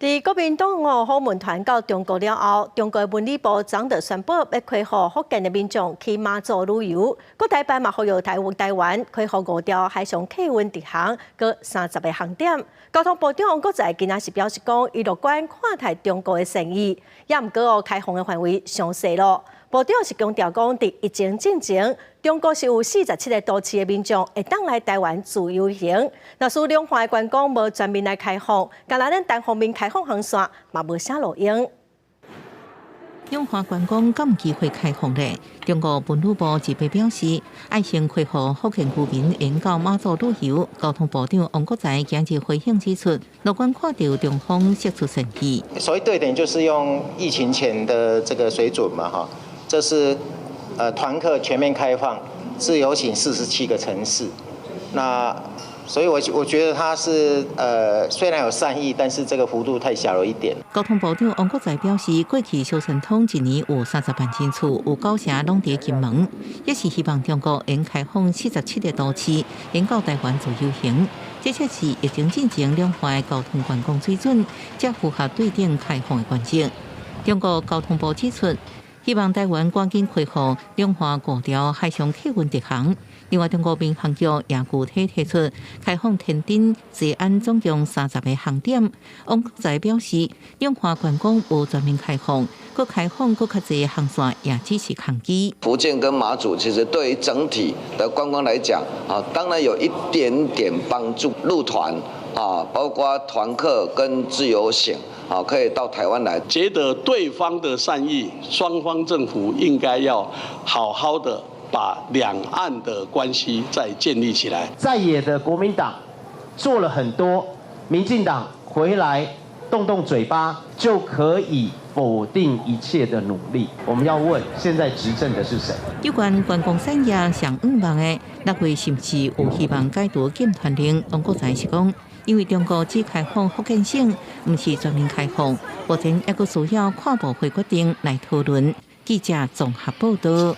佇國民黨哦訪問團到中國了後，中國文旅部長就宣布欲開放福建的民眾去馬祖旅遊。國台辦嘛呼籲台灣開放五條海上客運直航，閣30個航點。交通部長王國材今仔是表示講，伊樂觀看待中國的善意，也毋過哦開放的範圍傷細囉。部長是強調講，佇疫情進前，中國是有47個都市的民眾會當來台灣自由行。若是兩岸的觀光無全面來開放，干焦咱單方面開放航線嘛無啥路用。兩岸觀光敢有機會開放咧？中國文旅部這邊表示，愛先開放福建居民會到馬祖旅遊。交通部長王國材今日回應指出，樂觀看著中方釋出善意。所謂對等，就是用疫情前的這個水準嘛，哈。這是團客全面開放，自由行47個城市，那所以我覺得他是雖然有善意，但是這個幅度太小了一點。交通部長王國材表示，過去小三通一年有30萬人次，有九成攏佇金門，也是希望中國會開放47個都市，會到台灣自由行。這才是疫情進前兩岸交通觀光水準，才符合對等開放的原則。中國交通部指出，希望台灣趕緊開放兩岸五條海上客運直航。另外，中國民航局也具體提出開放天津、西安總共30個航點。王國材表示，兩岸觀光無全面開放，閣開放閣較濟航線也只是空機。福建跟馬祖其實對於整體的觀光來講，啊，當然有一點點幫助。入團啊，包括團客跟自由行。好，可以到台灣來。覺得對方的善意，雙方政府應該要好好的把兩岸的關係再建立起來。在野的國民黨做了很多，民進黨回來動動嘴巴就可以否定一切的努力。我們要問，現在執政的是誰？有關觀光產業上向望的，六月是毋是有希望解除禁團令？王國材是講，因為中國只開放福建省，毋是全面開放，目前猶閣需要跨部會決定來討論。記者綜合報道。